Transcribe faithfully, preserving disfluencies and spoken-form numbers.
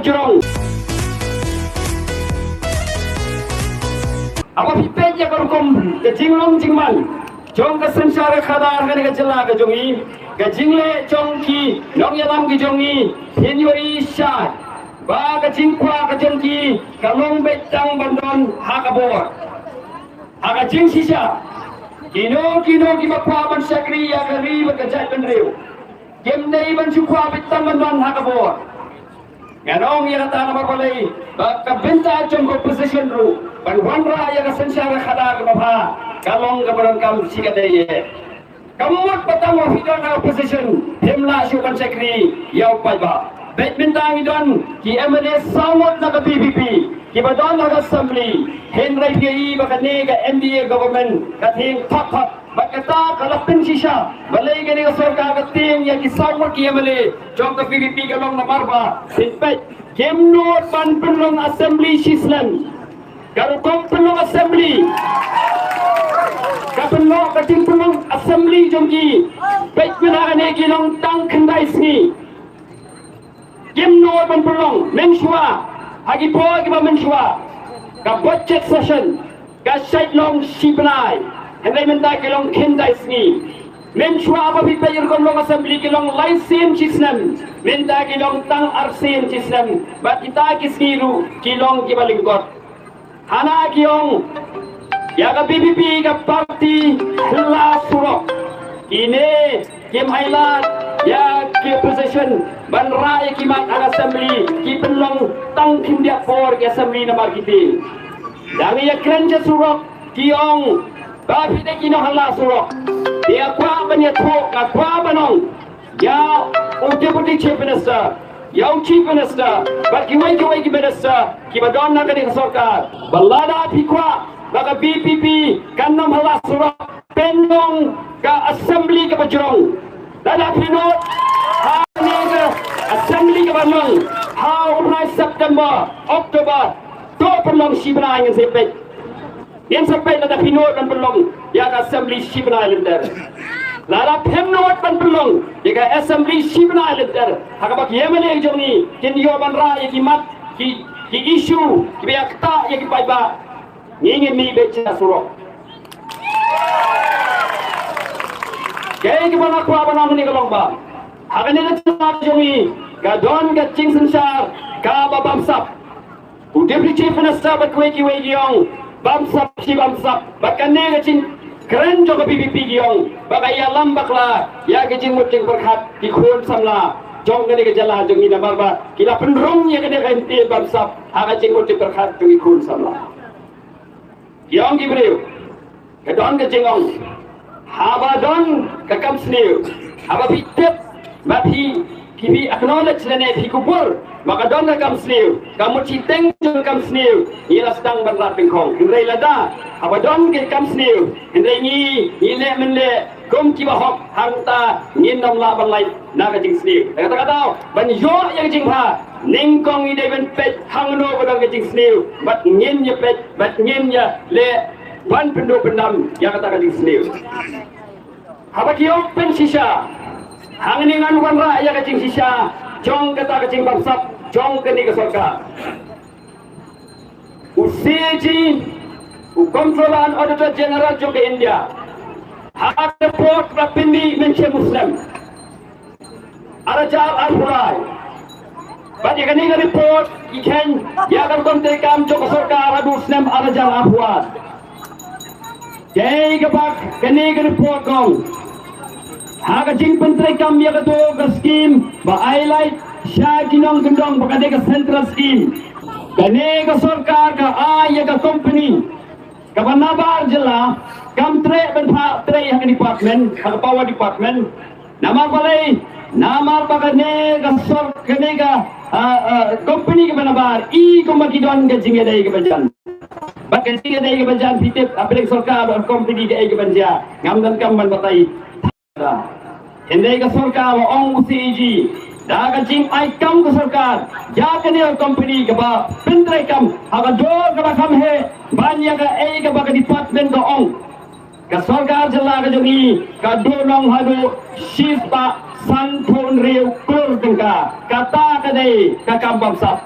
jrong. Haba phi peit ïa ka rukom ka jinglong jingman jong ka synshar khadar kane ka jylla ka jong i, ka jingleh jong ki nongïalam ki jong i, phin ïohi shai ba ka jingkwah ka jong ki ka long beit tang ban don ha ka bor. Ha ka jingshisha, kino kino kiba kwah ban shakri ïa ka ri bad ka jaitbynriew, kim dei ban shu kwah beit tang ban don ha ka bor. Ngan ong ïa kata namar balei ba ka bynta jong ka opposition ruh ban wanrah ïa ka synshar khadar kaba bha ka long kaba donkam shi katdei. Ka mut ba tang ba phi don ha opposition phim lah shuh ban shakri ïa u paidbah. Bad mynta ngi don ki M L A saw ngut na ka V P P kiba don ha ka assembly, hynrei phi ïohi ba kane ka N D A government ka tieng thok thok. Bad kata ka la pynshisha balei kane ka sorkar ka tieng ïa ki saw ngut ki M L A jong ka V P P ka long namar ba phin peit kim nud ban pynlong assembly shi snem. Ka rukom pynlong assembly, ka pynlong, ka jingpynlong assembly jong ki, peit mynta kane ki long tang khyndai sngi. Kim nud ban pynlong mynshuwa, ha ki por kiba mynshuwa ka budget session ka shait long shi bnai, hynrei mynta ki long khyndai sngi. Mynshuwa ba phi peit rukom long assembly ki long lai sien shi snem, mynta ki long tang ar sien shi snem. Bad kita ki sngi ruh ki long kiba lyngkot. Hana ki ong ïa ka V P P ka party hla surok. Kine kim ailad ïa ki opposition ban rah ïa ki mat ha ka assembly, ki pynlong tang khyndiat por ki assembly namar ki tieng. Dang ïa kren sha surok ki ong ba phi dei ki nonghla surok. Phi kwah ban ïathuh, nga kwah ban ong ïa u Deputy Chief Minister, ïa u Chief Minister bad kiwei kiwei ki minister kiba don na kane ka sorkar, ba lada phi kwah ba ka V P P kan ym hla surok, pynlong ka assembly kaba jrong. Lada phi nud ha kane ka assembly kaba long ha u bnai September, October, to pynlong shi bnai, ngin sa peit. Ngin sa peit lada phi nud ban pynlong ïa ka assembly shi bnai lynter. Lada phim nud ban pynlong ïa ka assembly shi bnai lynter, ha kaba ki M L A jong ngi kin ïoh ban rah ïa ki mat, ki, ki issue kiba ïa ktah ïa ki paidbah, ngi ngin mih beit sha surok. Kaei kaba nga kwah ban ong kane ka long ba ha kane ka jylla jong ngi ka don ka jingsynshar kaba bamsap. U Deputy Chief Minister bad kiwei kiwei ki ong bamsap shi bamsap. Bad kane ka jingkren jong ka V P P ki ong ba ka ïalam bakla ïa ka jingmut jingpyrkhat ki khun samla jong kane ka jylla jong ngi namar ba ki la pynrung ïa kane ka lynti bamsap ha ka jingmut jingpyrkhat jong ki khun samla. Ki ong ki briew, ka don ka jingong, haba don ka kam sniew, haba phi tip, ba phi, phi, phi acknowledge lane phi kubur ba ka don ka kam sniew, ka mut shiteng jong ka kam sniew ngi la sdang ban rah tyngkhong. Hynrei lada haba don ka kam sniew hynrei ngi, ngi leh mynleh kum kiba hok, hangta ngin ym lah ban lait na ka jingsniew. Kata ka daw ban ïoh ïa ka jingbha, nyngkong ngi dei ban peit hangno ba don ka jingsniew bad ngin ïa peit bad ngin ïa leh ban pynduh pyndam ïa kata ka jingsniew. Haba ki ong pynshisha, hangne ngan wanrah ïa ka jingshisha jong kata ka jingbamsap jong kane ka sorkar. U C A G, u Comptroller and Auditor General jong ka India, ha ka report ba la pynmih mynshem u snem ar hajar arphew lai. Bad ïa kane ka report ki kheiñ ïa ka rukom treikam jong ka sorkar haduh u snem ar hajar arphew ar. Kaei kaba kane ka report ka ong? Ha ka jingpyntreikam ïa kato ka skim ba ai lait sha ki nongkyndong ba ka dei ka central skim, kane ka sorkar ka ai ïa ka company kaba nabar jylla, kam treh ban phah trei ha ka department, ha ka power department. Namar balei? Namar ba kane ka sor-, kane ka, ah, ah, company kaba nabar i kumba ki don ka jingïadei kaba jan. Bad ka jingïadei kaba jan phi tip, hapdeng sorkar bad company kaei kaban jia, ngam donkam ban batai. Hynrei ka sorkar, la ong u C A G, da ka jingai kam ka sorkar ïa kane ka company kaba pyntreikam ha ka dor kaba kham heh ban ïa kaei kaba ka department ka ong, ka sorkar jylla ka jong ngi ka duh nong haduh shispah sanphew hynriew klur tyngka. Kata ka dei ka kam bamsap.